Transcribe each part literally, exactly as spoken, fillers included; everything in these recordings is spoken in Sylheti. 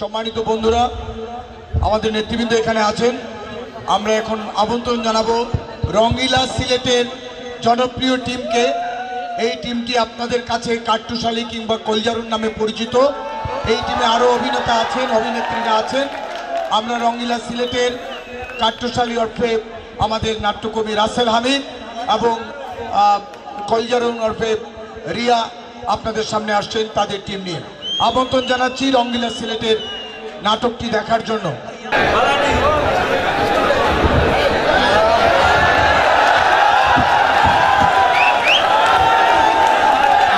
সম্মানিত বন্ধুরা, আমাদের নেতৃবৃন্দ এখানে আছেন। আমরা এখন আমন্ত্রণ জানাবো রঙ্গিলা সিলেটের জনপ্রিয় টিমকে। এই টিমটি আপনাদের কাছে কাট্টুশালী কিংবা কলজারুন নামে পরিচিত। এই টিমে আরও অভিনেতা আছেন, অভিনেত্রীরা আছেন। আমরা রঙ্গিলা সিলেটের কাট্টুশালী ওরফে আমাদের নাট্যকবি রাসেল হামিদ এবং আহ, কলজারুন ওরফে রিয়া আপনাদের সামনে আসছেন তাদের টিম নিয়ে। আমন্ত্রণ জানাচ্ছি রঙ্গিলা সিলেটের নাটকটি দেখার জন্য।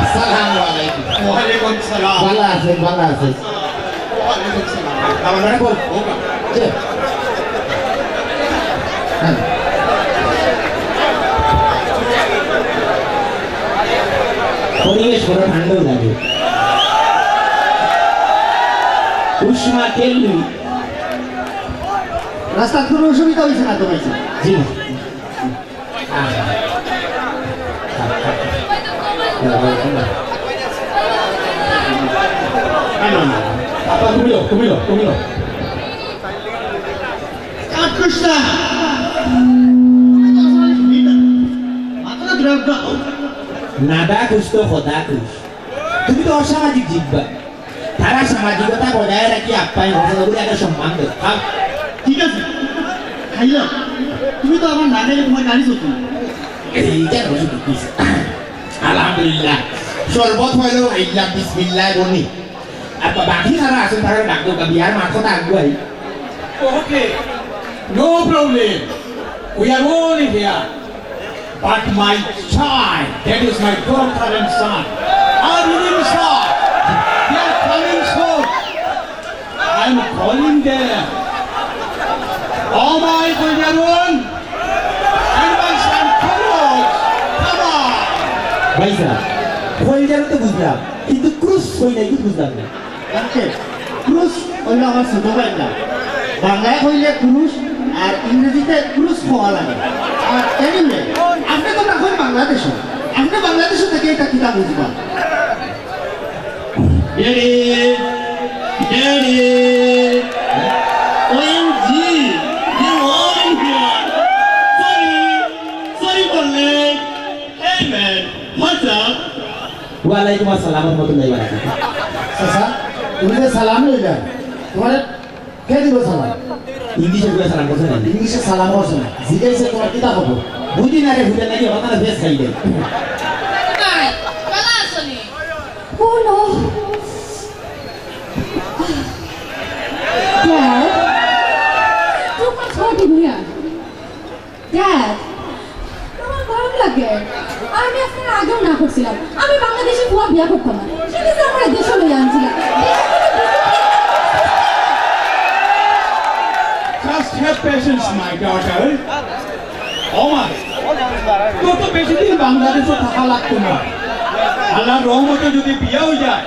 আসসালামু আলাইকুম। ওয়ালাইকুম সালাম। ভালো আছেন, ভালো আছেন। ওয়ালাইকুম সালাম। আমার বল। যে। হ্যাঁ। পরিবেশ বড় ঠান্ডাও লাগে। উষ্মা কেলবি। রাস্তাত কোনো অসুবিধা হয়েছে না তো ভাই? জি না। আপা, তুমি লো, তুমি লো, তুমি লো। কাটকুশটা। মাথাটা ঘুরে উঠলো। নাদা খুশ তো খোদা খুশ। তুমি তো অসামাজিক জিব্বা। তারা সামাজিকতা বজায় রাখি আপ্যায়ন করছে, ওগুলো একটা সম্মান দেয়। খাও। ঠিক আছে, খাইলাম। তুমি তো আমার না খাইলে তোমার গাড়ি চলতো না। এইটা বসে দেখতেছি। আলহামদুলিল্লাহ। শরবত হইলেও খাইলাম, বিসমিল্লাহ বলি। আর বা-, বাকি যারা আছেন, তারা ডাক দেবো, বিয়ার মাত কথা আগুয়াই। Okay, no problem. We are all here. But my child, that is my daughter and son, are in inside. They are coming soon. I am calling them. Oh my Kujarun and my son Khurush, come on. ভাই সাহেব, খোলজারুন তো বুঝলাম, কিন্তু ক্রুশ কই নাই, বুঝলাম না। ওকে, ক্রুশ হইল আমার ছোট ভাইয়ের নাম। বাংলায় কইলে ক্রুশ আর ইংরেজিতে ক্রুশ হওয়া লাগে। আর এনিওয়ে, আপনি তো তখন বাংলাদেশো, আপনি বাংলাদেশো থেকে এটা কিতা বুঝবা? Daddy, Daddy, O M G, you are here. Sorry, sorry for late. Hey man, what's up? ওয়ালাইকুম আসসালাম ওয়া রাহমাতুল্লাহি ওয়া বারাকাতুহু। চাচা, তুমি যে সালাম লইলা, তোমার কে দিব সালাম? ইংলিশে করে সালাম করছে না। ইংলিশে সালাম করছে না। জিজ্ঞাসা তোমার কিতা খবর? বুঝি না রে, বুঝে নাকি হঠাৎ ভেজ খাই দেয়। ভাই, ভালো আছো নি? Oh no. Dad, too much hot in here. Dad, আমার গরম লাগে। আমি আপনার আগেও না করছিলাম, আমি বাংলাদেশি ফুয়া বিয়া করতাম না। সেটা যে আমার দেশে লইয়া আনছিলাম। Just have patience, my daughter. ওমা, তত বেশি দিন বাংলাদেশো থাকা লাগতো না। আল্লাহর রহমতে যদি বিয়া হয়ে যায়,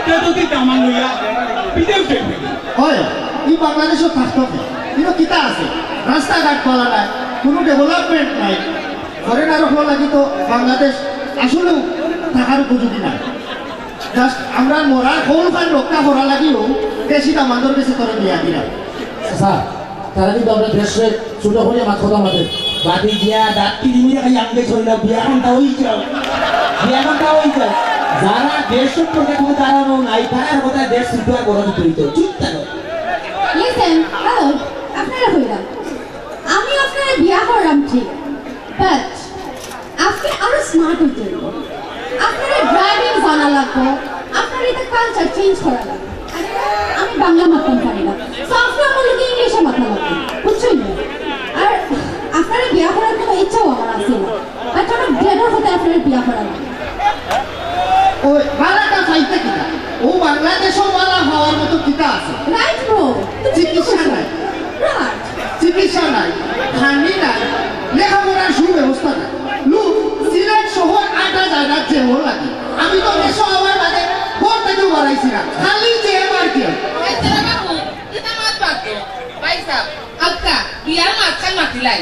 তে যদি দামান লইয়া বিদেশ যাইবে। হয়, ই বাংলাদেশো থাকতো না। কিন্তু কিতা আছে? রাস্তাঘাট ভালা নাই, কোনো ডেভেলপমেন্ট নাই। ফরেনার হওয়া লাগি তো বাংলাদেশ আসলেও থাকার উপযোগী না। Just আমরা মরার হৌলখান রক্ষা করা লাগিও দেশি দামান্দর কাছে তোরে বিয়া দিলাম। স্যার, তারা কিন্তু আমরা দেশে ছোট হয়ে মাত কথা মাতে। বাতি গিয়া দাঁত কি দিবি খালি আমগে ছড়ি না, বিয়া এখন তা হই যাও। বিয়া এখন তা হই যাও। যারা দেশ সম্পর্কে কোনো ধারণাও নাই, তারার কথা দেশ শুদ্ধ আর বড় দিতে হইতো। চুপ থাকো। Listen, hello, আপনারা কইলাম। আমি আপনার বিয়া করলাম ঠিক, but আজকে আরো স্মার্ট হইতে হইব। আপনার ড্রাইভিং জানা লাগবো, আপনার এটা কালচার চেঞ্জ করা লাগবে। আরে, আমি বাংলা মাততাম পারি না, তো আপনি আমার লোকে ইংলিশে মাতা লাগবে, বুঝছেন না? আর আপনারা বিয়া করার কোনো ইচ্ছাও আমার আছে না, বাট আমার ড্রাইভার হতে আপনারা বিয়া করা লাগবে। ওই বালাটা চাইতে কিনা? ও বাংলাদেশও বালা হওয়ার মতো কিতা আছে? Right bro. চিকিৎসা নাই। রাইট। চিকিৎসা নাই, খানি নাই, লেখাপড়ার সুব্যবস্থা নাই। লোক সিলেট শহর আটা যায় না যে লাগে। আমি তো দেশো আমার মানে ঘর থেকে বাড়াইছি না, খালি যে এবার কি? এছাড়া বাবু, এটা মাত বাদ দে। ভাই সাহেব, হালকা, বিয়ার মাঝখান মাতিলাই।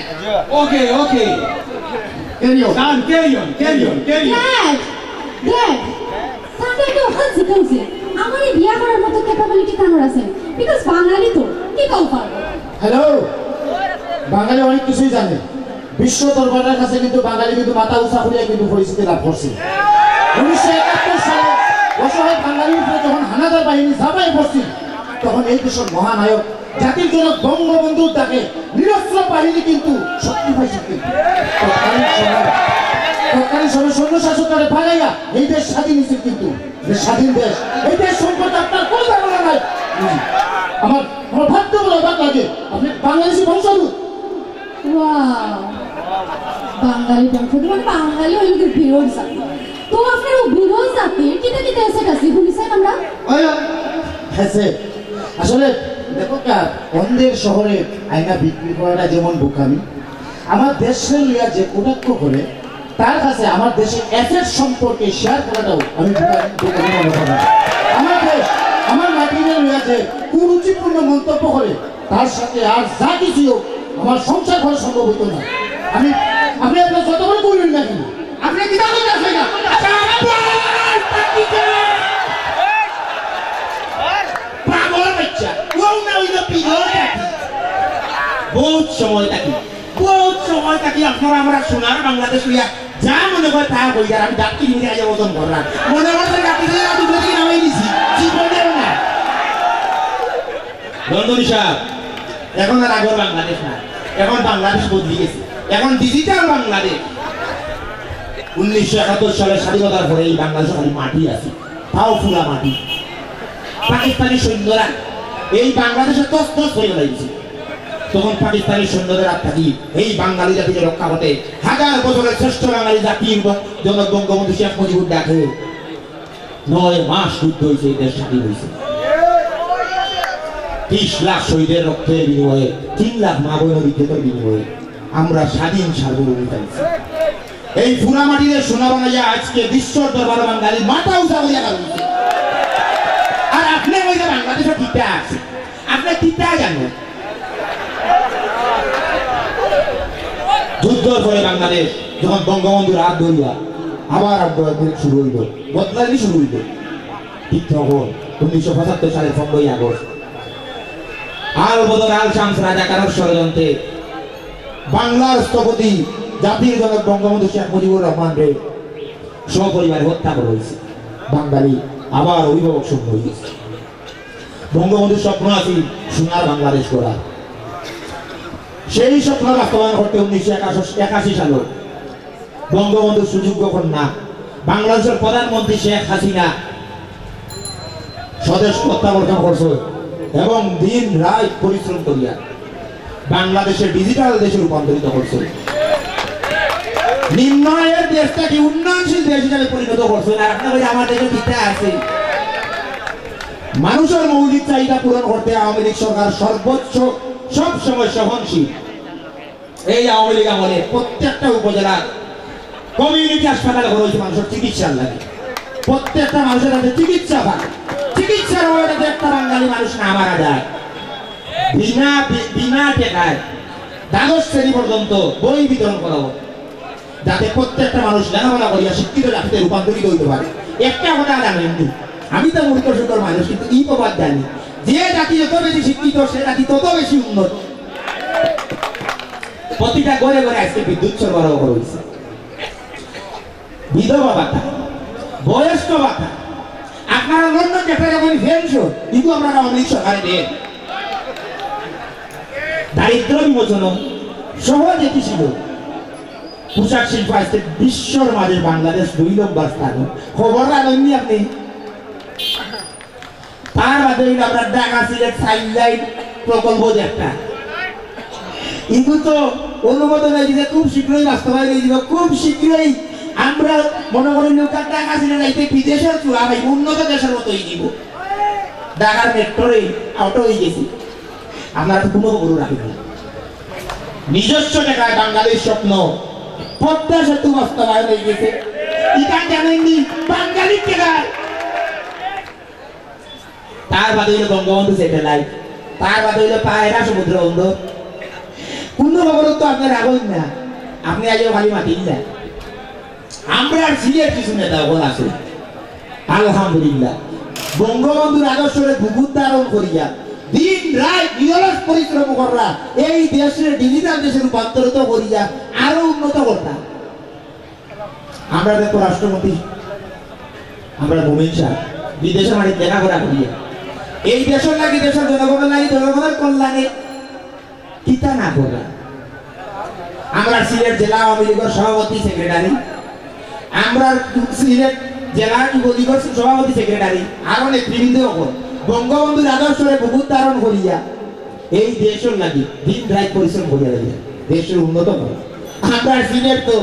Okay, okay. Carry on. Son, carry on, carry on, carry on. Dad, Dad, Sunday তো ওখান থেকে হয়েছে। আমারে বিয়া করার মতো ক্যাপাবিলিটি কার আছে? বিকজ বাঙালি তো, কে কাউ পারবো। হ্যালো, বাঙালি অনেক কিছুই জানে। বিশ্ব দরবারের কাছে কিন্তু বাঙালি কিন্তু মাথা উঁচা করিয়া কিন্তু পরিচিতি লাভ করছে। উনিশশো একাত্তর সালে অসহায় বাঙালির উপরে যখন হানাদার বাহিনী ঝাঁপাই পড়ছিল, তখন এই দেশের মহানায়ক জাতির জনক বঙ্গবন্ধুর ডাকে নিরস্ত্র বাহিনী কিন্তু শক্তি পাইছিল কিন্তু। তৎকালীন সময়, তৎকালীন সময় সৈন্য শাসক তারা ভাগাইয়া এই দেশ স্বাধীন হয়েছিল কিন্তু। যে স্বাধীন দেশ, এই দেশ সম্পর্কে আপনার কোনো ধারণা নাই। আমার, আমার ভাবতে বলে অবাক লাগে, আপনি বাংলাদেশি বংশোদ্ভূত। ওয়াও, বাঙালি বংশোদ্ভূত, মানে বাঙালি হইল কি বিরল জাতি। তো আপনার ও বিরল জাতির কিতা কিতা অ্যাসেট আছে, হুনি চাই আমরা? ওই, হ্যাঁ, সে আসলে দেখো কা, অন্ধের শহরে আয়না বিক্রি করাটা যেমন বোকামি, আমার দেশে লইয়া যে কটাক্ষ করে, তার কাছে আমার দেশের অ্যাসেট সম্পর্কে শেয়ার করাটাও আমি বোকামি, বোকামি মনে করি। আমার দেশ, আমার মাটিরে লইয়া যে কুরুচিপূর্ণ মন্তব্য করে, তার সাথে আর যা কিছু হোক, আমার সংসার করা সম্ভব হইতো না। আমি, আপনি আপনার যত বড় করবেন না কেন, আপনি কি তাহলে আসবে না? আচ্ছা, আব্বা, পাগল বাচ্চা, ও না হইল পিগল কাকি। বহুত সময় থাকি, বহুত সময় থাকি আপনারা আমরা সোনার বাংলাদেশ লইয়া যা মনে হয় তা হই, আর আমি ডাক্তার ইন্ডিয়া আইয়া ওজন করলাম। মনে হয় ডাক্তার ইন্ডিয়া দুটো দিকে নামাই দিছি, জীবনেও না। নন্দনী সাহেব, এখন আর আগর বাংলাদেশ না, এখন বাংলাদেশ বদলি গেছে, এখন ডিজিটাল বাংলাদেশ। উনিশশো একাত্তর সালের স্বাধীনতার পরে এই বাংলাদেশে খালি মাটি আছে, তাও পুরা মাটি। পাকিস্তানি সৈন্যরা এই বাংলাদেশে তস তস করে লাইছে। তখন পাকিস্তানি সৈন্যদের আত্মা কি এই বাঙালি জাতিকে রক্ষা করতে হাজার বছরের শ্রেষ্ঠ বাঙালি জাতির ব-, জনক বঙ্গবন্ধু শেখ মুজিবুর ডাকে নয় মাস যুদ্ধ হয়েছে, এই দেশ স্বাধীন হয়েছে। ত্রিশ লাখ শহীদের রক্তের বিনিময়ে, তিন লাখ মা বোনের ইজ্জতের বিনিময়ে আমরা স্বাধীন সার্বভৌম পাইছি। এই পুরা মাটিরে সোনা বানাইয়া আজকে বিশ্বর দরবারে বাঙালি মাথা উঁচা করিয়া দাঁড়াইছে। আর আপনি ওই যে বাংলাদেশে কিতা আছে, আপনি কিতা জানো? যুদ্ধর পরে বাংলাদেশ যখন বঙ্গবন্ধুর হাত ধরিয়া আবার আন্দোলন শুরু হইল, বদলানি শুরু হইল। ঠিক তখন উনিশশো পঁচাত্তর সালের পনেরোই আগস্ট আল বদর আল শামস রাজাকারের ষড়যন্ত্রে বাংলার স্থপতি জাতির জনক বঙ্গবন্ধু শেখ মুজিবুর রহমানরে সপরিবারে হত্যা করা হয়েছে। বাঙালি আবার অভিভাবক শূন্য হয়ে গেছে। বঙ্গবন্ধুর স্বপ্ন আছিল সোনার বাংলাদেশ গড়া। সেই স্বপ্ন বাস্তবায়ন করতে উনিশশো একাশি সালে বঙ্গবন্ধুর সুযোগ্য কন্যা বাংলাদেশের প্রধানমন্ত্রী শেখ হাসিনা স্বদেশ প্রত্যাবর্তন করছে এবং দিন রাত পরিশ্রম করিয়া বাংলাদেশে ডিজিটাল দেশে রূপান্তরিত করছে। নিম্ন আয়ের দেশটাকে উন্নয়নশীল দেশ হিসাবে পরিণত করছে। আর আপনার ওই আমার দেশে কিতা আছে? মানুষের মৌলিক চাহিদা পূরণ করতে আওয়ামী লীগ সরকার সর্বোচ্চ সব সময় সহনশীল। এই আওয়ামী লীগ আমলে প্রত্যেকটা উপজেলার কমিউনিটি হাসপাতাল করা হয়েছে মানুষের চিকিৎসার লাগে। প্রত্যেকটা মানুষের কাছে চিকিৎসা পায়। চিকিৎসার অভাবে যাতে একটা বাঙালি মানুষ না মারা যায়, বিনা বি-, বিনা টাকায় দ্বাদশ শ্রেণী পর্যন্ত বই বিতরণ করা হোক, যাতে প্রত্যেকটা মানুষ লেখাপড়া করিয়া শিক্ষিত জাতিতে রূপান্তরিত হইতে পারে। একটা কথা জানেন নি, আমি তো মূর্খ সুন্দর মানুষ, কিন্তু এই প্রবাদ জানি, যে জাতি যত বেশি শিক্ষিত, সে জাতি তত বেশি উন্নত। প্রতিটা ঘরে ঘরে আজকে বিদ্যুৎ সরবরাহ করা হয়েছে। বিধবা ভাতা, বয়স্ক ভাতা, আপনারা লন্ডন যেটা যখন পেনশন, কিন্তু আমরা আওয়ামী লীগ সরকারে দেন। দারিদ্র বিমোচন সহজে কি ছিল? পোশাক শিল্প আজকে বিশ্বর মাঝে বাংলাদেশ দুই নম্বর স্থানে। খবর রাখেননি আপনি? তার বাদে হইল আমরা ঢাকা সিলেট সাইড লাইন প্রকল্প যে একটা, কিন্তু তো অনুমোদন হয়ে গেছে, খুব শীঘ্রই বাস্তবায়ন হয়ে যাবে। খুব শীঘ্রই আমরা মনে করি নৌকা ঢাকা সিলেট যাইতে বিদেশের চূড়া ভাই উন্নত দেশের মতো হয়ে দিব। ঢাকার মেট্রো রেল অটো হয়ে গেছে। আপনারা তো কোনো খবর রাখেন না। নিজস্ব টাকায় বাঙালির স্বপ্ন পদ্মা সেতু বাস্তবায়ন হয়ে গেছে। ইখান জানেননি? বাঙালির টাকায়। তার বাদে হইল বঙ্গবন্ধু স্যাটেলাইট, তার বাদে হইল পায়রা সমুদ্র বন্দর। কোন খবর তো আপনার আগই না, আপনি আইও খালি মাতিল না। আমরা আর সিলেট কিছু নেতা হল আছে, আলহামদুলিল্লাহ। বঙ্গবন্ধুর আদর্শরে বুকুত ধারণ করিয়া দিন রাইত নিরলস পরিশ্রম কররা, এই দেশরে ডিজিটাল দেশে রূপান্তরিত করিয়া আরো উন্নত করতা। আমরা দেখো রাষ্ট্রপতি, আমরা মোমিন সাহেব বিদেশে মাটিত লেখাপড়া করিয়া এই দেশর লাগি, দেশর জনগণর লাগি, জনগণর কল্যাণে কিতা না কররা। আমরা সিলেট জেলা আওয়ামী লীগর সভাপতি, সেক্রেটারি, আমরা সিলেট জেলা যুবলীগর সভাপতি, সেক্রেটারি, আরো নেতৃবৃন্দ অকল বঙ্গবন্ধুর আদর্শরে বুকুত ধারণ করিয়া এই দেশর লাগি দিন রাইত পরিশ্রম করিয়া যাইয়া দেশর উন্নত করে। আমরা সিলেট তো,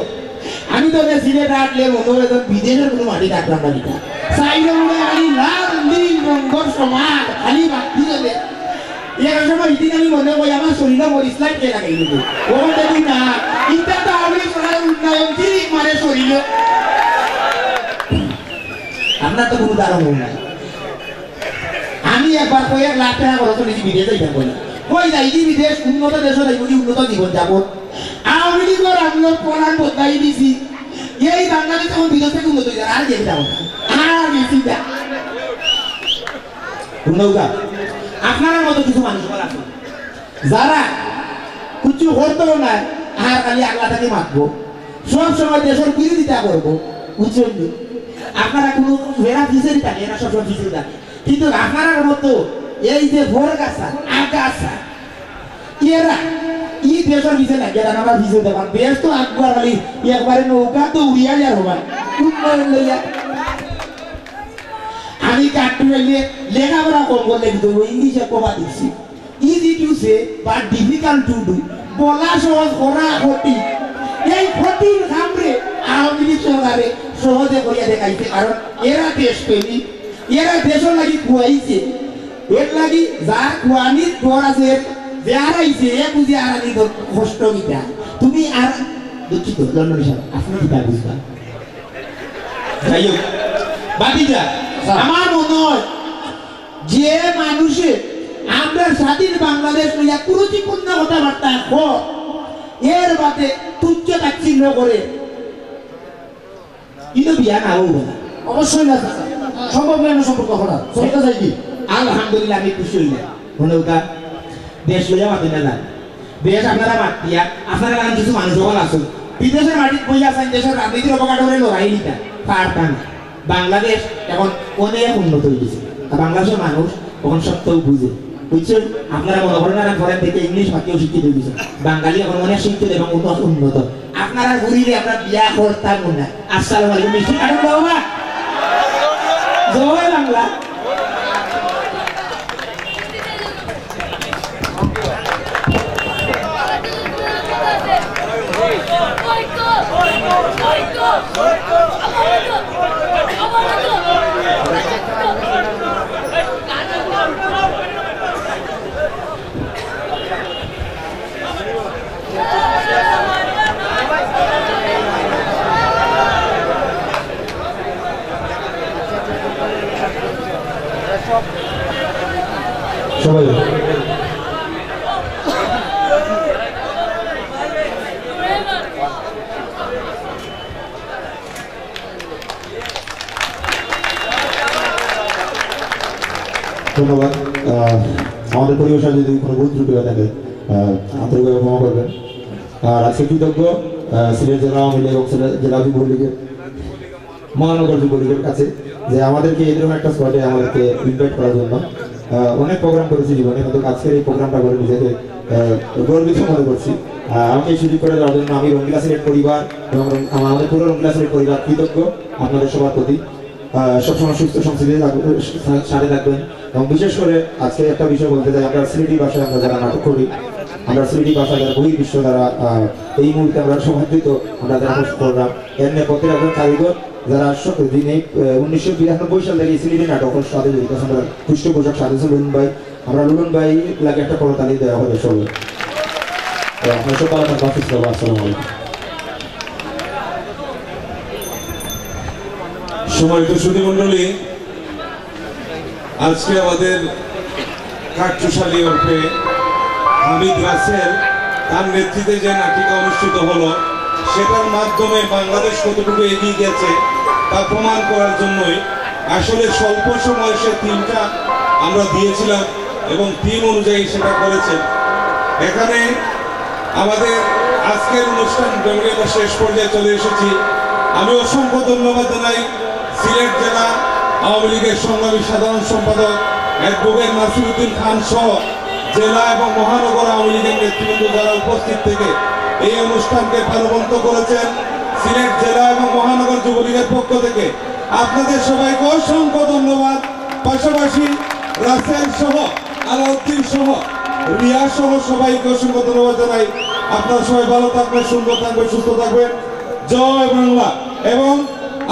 আমি তো ওদের সিলেট আটলে মনে হয় একদম বিদেশর কোনো মাটি কাটলাম না কিতা। সাইডে মনে হয় খালি লাল নীল রঙর সমান, খালি বাতি জ্বলে। এক সময় ইদিন আমি মনে করি আমার শরীরে মরিচ লাইট কে লাগাই দিবে। ওখান থেকে না, ইটা তো আমি সরকারের উন্নয়ন ঠিক মানে শরীরে। আপনার তো কোনো ধারণা নাই। আমি একবার কয়েক লাখ টাকা খরচ করেছি বিদেশ যাইতাম বলে। কই যাই কি বিদেশ, উন্নত দেশে যাই বুঝি উন্নত জীবন যাপন। আওয়ামী লীগর আমলো প্রধান বদলাই দিছি। এই বাংলাদেশ এখন বিদেশ থেকে উন্নত হয়ে যাবে, আর যেতে যাবো না। আর বেশি যা। হুনউক্কা, আপনারার মতো কিছু মানুষ আছে, যারা কিছু করতেও নাই, আর খালি আগলা থাকি মাতবো, সব সময় দেশর বিরোধিতা করবো, বুঝছেন নি? আপনারা কোনো বেড়া পিছে দিতা, এরা সব সময় পিছে দিতা। কিন্তু আপনারার মতো এই যে বড় গাছা, আগাছা, এরা ই দেশর পিছে লাগে, এরা আমার পিছে দেবার। দেশ তো আগুয়া খালি একবারে নৌকা তো উড়িয়া যার হবা। উন্নয়ন লইয়া। আমি কাট্টু হইলে লেখাপড়া কম করলে কিন্তু ইংলিশে কবা দিচ্ছি। Easy to say but difficult to do। বলা সহজ, করা কঠিন। এই কঠিন কামরে আওয়ামী লীগ সরকারে সহজে করিয়া দেখাইছে, কারণ এরা দেশপ্রেমী, এরা দেশর লাগি খুয়াইছে। এর লাগি যার খুয়ানির ডর আছে, এর যে আরাইছে, এ বুঝে আরানি ডর, কষ্ট কিতা। তুমি আর দুঃখিত, লন্ডনী সাহেব, আপনি কিতা বুঝবা? যাই হোক, বাদ দিয়া, স্যার। আমার মনে হয় যে মানুষে আমরা স্বাধীন বাংলাদেশ লইয়া কুরুচিপূর্ণ কথাবার্তা কয়, এর বাদে তুচ্ছ তাচ্ছিল্য করে, কিন্তু বিয়া না হইব না। অবশ্যই না, স্যার। সম্ভব নয় না সম্পর্ক করা। চলতে চাই কি? আলহামদুলিল্লাহ, আমি খুশি হইলাম। মনে ওটা দেশ লইয়া মাতি না যায়। দেশ আপনারা মাতিয়া, আপনারা এখন কিছু মানুষ হল আছেন। বিদেশের মাটিত বই আছেন, দেশের রাজনীতির অবকাঠামো লড়াই নিতা, পারতা না। বাংলাদেশ এখন অনেক উন্নত হয়ে গেছে। আর বাংলাদেশের মানুষ এখন সত্যও বুঝে। বুঝছেন? আপনারা মনে করেন না, ফরেন থেকে ইংলিশ মাতিও শিক্ষিত হয়ে গেছে। বাঙালি এখন অনেক শিক্ষিত এবং উন্নত, উন্নত। আপনারা ঘুরিলে আমরা বিয়া করতাম না। আসসালামু আলাইকুম। মিষ্টি কাটুন বাবা। জয় বাংলা। সবাই। ধন্যবাদ। আহ, আমাদের পরিবেশনা যদি কোনো ভুল ত্রুটি হয়ে থাকে, আহ, আন্তরিকভাবে ক্ষমা করবেন। আর আজকে কৃতজ্ঞ, আহ, সিলেট জেলা আওয়ামী লীগ এবং সিলেট জেলা যুবলীগের, মহানগর যুবলীগের কাছে যে আমাদেরকে এই ধরনের একটা স্পটে আমাদেরকে ইনভাইট করার জন্য। আহ, অনেক প্রোগ্রাম করেছি জীবনে, কিন্তু আজকের এই প্রোগ্রামটা করে নিজেকে, আহ, গর্বিত মনে করছি। আহ, আমাকে এই সুযোগ করে দেওয়ার জন্য আমি রঙ্গিলা সিলেট পরিবার এবং রং-, আমাদের পুরো রঙ্গিলা সিলেট পরিবার কৃতজ্ঞ আপনাদের সবার প্রতি। আহ, সবসময় সুস্থ সংস্কৃতি থাকবে, সা-, সাথে থাকবেন। এবং বিশেষ করে আজকে একটা বিষয় বলতে চাই, আমরা সিলেটি ভাষায় আমরা যারা নাটক করি, আমরা সিলেটি ভাষায় যারা বহির্বিশ্ব দ্বারা, আহ, এই মুহূর্তে আমরা সমাদৃত, আমরা যারা host করলাম, এর নেপথ্যে একজন কারিগর, যারা স-, যিনি, আহ, উনিশশো বিরানব্বই সাল থেকে সিলেটি নাটকের সাথে জড়িত আছেন, আমরা পৃষ্ঠপোষক সাথে আছেন লুলন ভাই, আমরা লুলন ভাই লাগে একটা করতালি দেওয়া হবে সবাই। তো আপনারা সব ভালো থাকবেন, অফিস যাবো, আসসালামু আলাইকুম। সম্মানিত সুধী মণ্ডলী, আজকে আমাদের কাট্টুশালী ওরফে হামিদ রাসেল, তার নেতৃত্বে যে নাটিকা অনুষ্ঠিত হলো, সেটার মাধ্যমে বাংলাদেশ কতটুকু এগিয়ে গেছে তা প্রমাণ করার জন্যই আসলে স্বল্প সময়ে সে থিমটা আমরা দিয়েছিলাম এবং থিম অনুযায়ী সেটা করেছেন। এখানে আমাদের আজকের অনুষ্ঠান জঙ্গিয়াটা শেষ পর্যায়ে চলে এসেছি। আমি অসংখ্য ধন্যবাদ জানাই সিলেট জেলা আওয়ামী লীগের সংগ্রামী সাধারণ সম্পাদক অ্যাডভোকেট নাসিরুদ্দিন খান সহ জেলা এবং মহানগর আওয়ামী লীগের নেতৃবৃন্দ যারা উপস্থিত থেকে এই অনুষ্ঠানকে প্রাণবন্ত করেছেন। সিলেট জেলা এবং মহানগর যুবলীগের পক্ষ থেকে আপনাদের সবাইকে অসংখ্য ধন্যবাদ। পাশাপাশি রাসেল সহ, আলাউদ্দিন সহ, রিয়া সহ সবাইকে অসংখ্য ধন্যবাদ জানাই। আপনারা সবাই ভালো থাকবেন, সুন্দর থাকবেন, সুস্থ থাকবেন। জয় বাংলা। এবং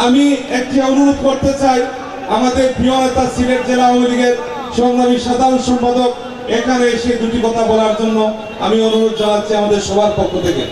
আমি একটি অনুরোধ করতে চাই, আমাদের প্রিয় নেতা সিলেট জেলা আওয়ামী লীগের সংগ্রামী সাধারণ সম্পাদক এখানে এসে দুটি কথা বলার জন্য আমি অনুরোধ জানাচ্ছি আমাদের সবার পক্ষ থেকে।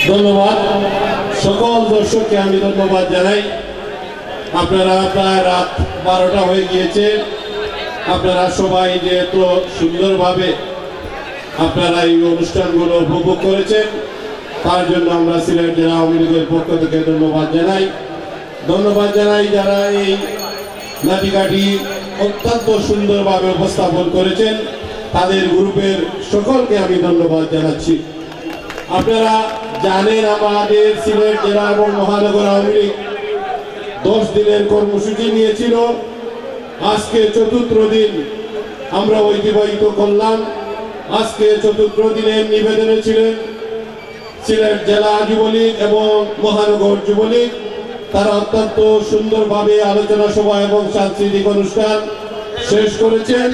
ধন্যবাদ। সকল দর্শককে আমি ধন্যবাদ জানাই। আপনারা প্রায় রাত বারোটা হয়ে গিয়েছে, আপনারা সবাই যে এত সুন্দরভাবে আপনারা এই অনুষ্ঠানগুলো উপভোগ করেছেন, তার জন্য আমরা সিলেট জেলা আওয়ামী লীগের পক্ষ থেকে ধন্যবাদ জানাই। ধন্যবাদ জানাই যারা এই নাটিকাটি অত্যন্ত সুন্দরভাবে উপস্থাপন করেছেন, তাদের গ্রুপের সকলকে আমি ধন্যবাদ জানাচ্ছি। আপনারা জানেন, আমাদের সিলেট জেলা এবং মহানগর আওয়ামী লীগ দশ দিনের কর্মসূচি নিয়েছিল। আজকে চতুর্থ দিন আমরা অতিবাহিত করলাম। আজকে চতুর্থ দিনের নিবেদনে ছিলেন সিলেট জেলা যুবলীগ এবং মহানগর যুবলীগ। তারা অত্যন্ত সুন্দরভাবে আলোচনা সভা এবং সাংস্কৃতিক অনুষ্ঠান শেষ করেছেন।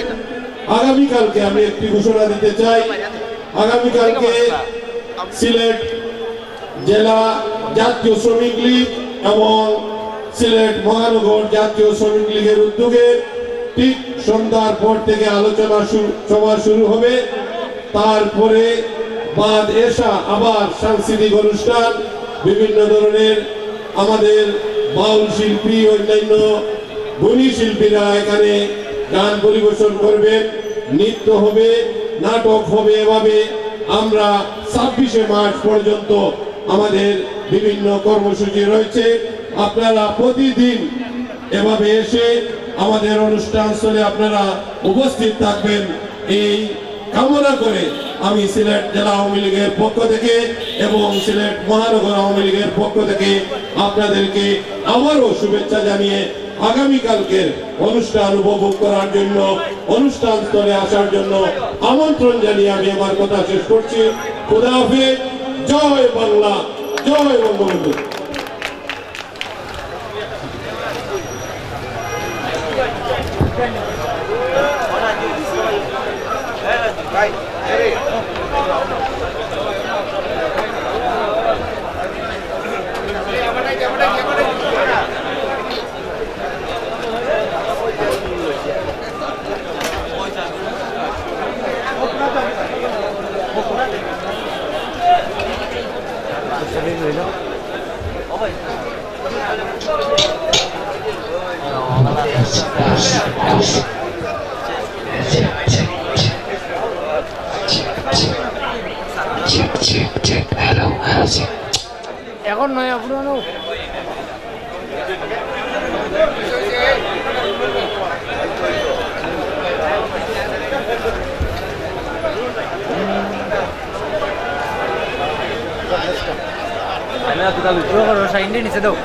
আগামীকালকে আমি একটি ঘোষণা দিতে চাই, আগামীকালকে সিলেট জেলা জাতীয় শ্রমিক লীগ এবং সিলেট মহানগর জাতীয় শ্রমিক লীগের উদ্যোগে ঠিক সন্ধ্যার পর থেকে আলোচনা শুরু, সভা শুরু হবে। তারপরে বাদ এশা আবার সাংস্কৃতিক অনুষ্ঠান, বিভিন্ন ধরনের আমাদের বাউল শিল্পী, অন্যান্য গুণী শিল্পীরা এখানে গান পরিবেশন করবেন, নৃত্য হবে, নাটক হবে। এভাবে আমরা ছাব্বিশে মার্চ পর্যন্ত আমাদের বিভিন্ন কর্মসূচি রয়েছে। আপনারা প্রতিদিন এভাবে এসে আমাদের অনুষ্ঠান স্থলে আপনারা উপস্থিত থাকবেন, এই কামনা করে আমি সিলেট জেলা আওয়ামী লীগের পক্ষ থেকে এবং সিলেট মহানগর আওয়ামী লীগের পক্ষ থেকে আপনাদেরকে আবারও শুভেচ্ছা জানিয়ে আগামীকালকের অনুষ্ঠান উপভোগ করার জন্য, অনুষ্ঠান স্থলে আসার জন্য আমন্ত্রণ জানিয়ে আমি আমার কথা শেষ করছি। খুদা হাফেজ। জয় বাংলা, জয় বঙ্গবন্ধু। এখন নয়া পুরানো। আমি আর দুটা লুচি করো, সাইন দিয়ে নিচে দাও।